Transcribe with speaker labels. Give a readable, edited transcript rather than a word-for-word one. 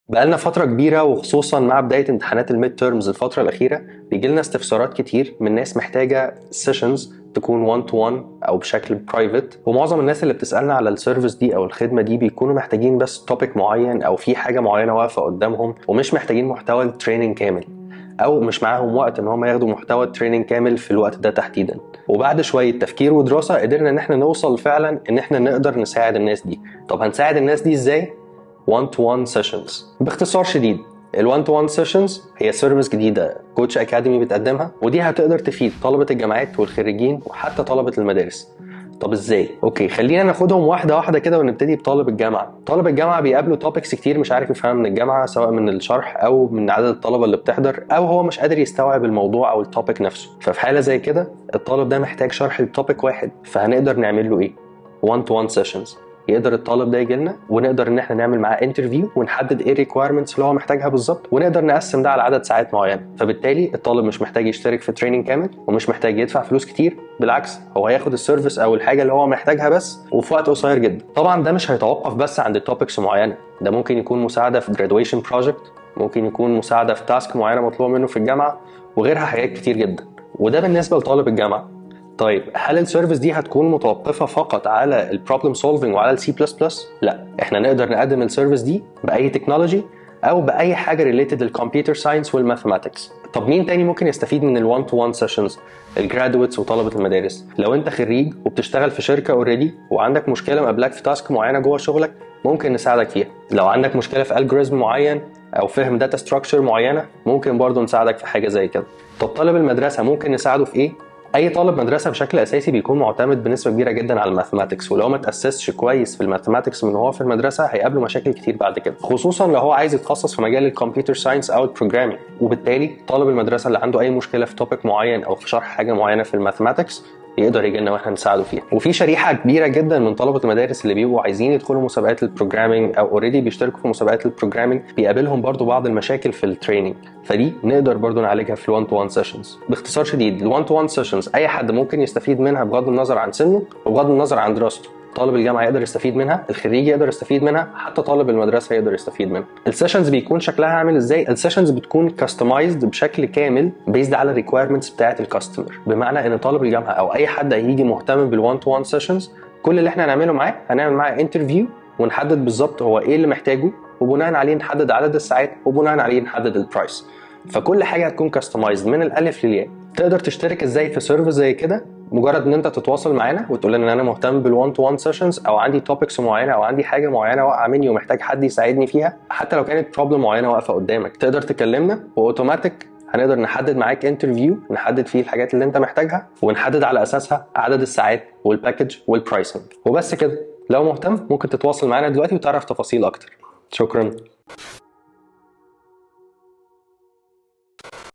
Speaker 1: بقالنا فترة كبيرة، وخصوصا مع بداية امتحانات ال midterms الفترة الأخيرة، بيجي لنا استفسارات كتير من ناس محتاجة sessions تكون 1 to 1 أو بشكل private. ومعظم الناس اللي بتسألنا على ال service دي أو الخدمة دي بيكونوا محتاجين بس topic معين أو في حاجة معينة واقفة قدامهم، ومش محتاجين محتوى ال training كامل، أو مش معاهم وقت إن هم ياخدوا محتوى ال training كامل في الوقت ده تحديدا. وبعد شوية تفكير ودراسة قدرنا إن احنا نوصل فعلا إن احنا نقدر نساعد الناس دي. طب هنساعد الناس دي إزاي؟ 1 to 1 sessions. باختصار شديد، ال 1 to 1 sessions هي service جديدة Coach Academy بتقدمها، ودي هتقدر تفيد طلبة الجامعات والخريجين وحتى طلبة المدارس. طب ازاي؟ okay، خلينا ناخدهم واحدة واحدة كده ونبتدي بطالب الجامعة. طالب الجامعة بيقابله topics كتير مش عارف يفهمها من الجامعة، سواء من الشرح او من عدد الطلبة اللي بتحضر، او هو مش قادر يستوعب الموضوع او ال topic نفسه. ففي حالة زي كده الطالب ده محتاج شرح ل topic واحد، فهنقدر نعمل له ايه؟ 1 to 1 sessions. يقدر الطالب ده يجي لنا ونقدر ان احنا نعمل معاه interview ونحدد ايه ال requirements اللي هو محتاجها بالظبط، ونقدر نقسم ده على عدد ساعات معينة. فبالتالي الطالب مش محتاج يشترك في training كامل ومش محتاج يدفع فلوس كتير، بالعكس هو هياخد ال service او الحاجة اللي هو محتاجها بس وفي وقت قصير جدا. طبعا ده مش هيتوقف بس عند topics معينة، ده ممكن يكون مساعدة في graduation project، ممكن يكون مساعدة في task معينة مطلوبه منه في الجامعة، وغيرها حاجات كتير جدا. وده بالنسبة لطالب الجامعة. طيب هل ال service دي هتكون متوقفه فقط على ال problem solving وعلى السي بلس بلس؟ لا، احنا نقدر نقدم ال service دي باي technology او باي حاجة related لل computer science وال mathematics. طب مين تاني ممكن يستفيد من ال 1 to 1 sessions؟ ال graduates وطلبه المدارس. لو انت خريج وبتشتغل في شركة already وعندك مشكلة مقابلك في task معينة جوه شغلك، ممكن نساعدك فيها. لو عندك مشكلة في algorithm معين او فهم data structure معينة، ممكن برضه نساعدك في حاجة زي كده. طب طالب المدرسة ممكن نساعده في ايه؟ اي طالب مدرسه بشكل اساسي بيكون معتمد بنسبة كبيرة جدا على ال mathematics، ولو ما تاسسش كويس في ال mathematics من هو في المدرسة هيقابله مشاكل كتير بعد كده، خصوصا لو هو عايز يتخصص في مجال ال computer science او ال programming. وبالتالي طالب المدرسة اللي عنده اي مشكلة في topic معين او في شرح حاجة معينة في ال mathematics يقدر يجي لنا واحنا نساعده فيها. وفي شريحة كبيرة جدا من طلبه المدارس اللي بيبقوا عايزين يدخلوا مسابقات ال programming او already بيشتركوا في مسابقات ال programming، بيقابلهم برضو بعض المشاكل في ال training، فدي نقدر برضو نعالجها في ال 1 to 1 sessions. باختصار شديد، ال 1 to 1 sessions اي حد ممكن يستفيد منها بغض النظر عن سنة وبغض النظر عن دراسته. طالب الجامعة يقدر يستفيد منها، الخريج يقدر يستفيد منها، حتى طالب المدرسة يقدر يستفيد منها. ال sessions بيكون شكلها عامل ازاي؟ ال sessions بتكون customized بشكل كامل based على ال requirements بتاعه ال customer، بمعنى ان طالب الجامعة او اي حد هيجي مهتم بال 1 to 1 sessions، كل اللي احنا هنعمله معاه هنعمل معاه interview ونحدد بالظبط هو ايه اللي محتاجه، وبناء عليه نحدد عدد الساعات، وبناء عليه نحدد ال price. فكل حاجة هتكون customized من الالف للياء. تقدر تشترك ازاي في service زي كده؟ مجرد ان انت تتواصل معانا وتقول لنا ان انا مهتم بال 1 to 1 sessions، او عندي topics معينة، او عندي حاجة معينة واقعه مني ومحتاج حد يساعدني فيها، حتى لو كانت problem معينة واقفة قدامك، تقدر تكلمنا واوتوماتيك هنقدر نحدد معاك interview نحدد فيه الحاجات اللي انت محتاجها، ونحدد على اساسها عدد الساعات وال package وال pricing. وبس كده. لو مهتم ممكن تتواصل معانا دلوقتي وتعرف تفاصيل اكتر. شكرا.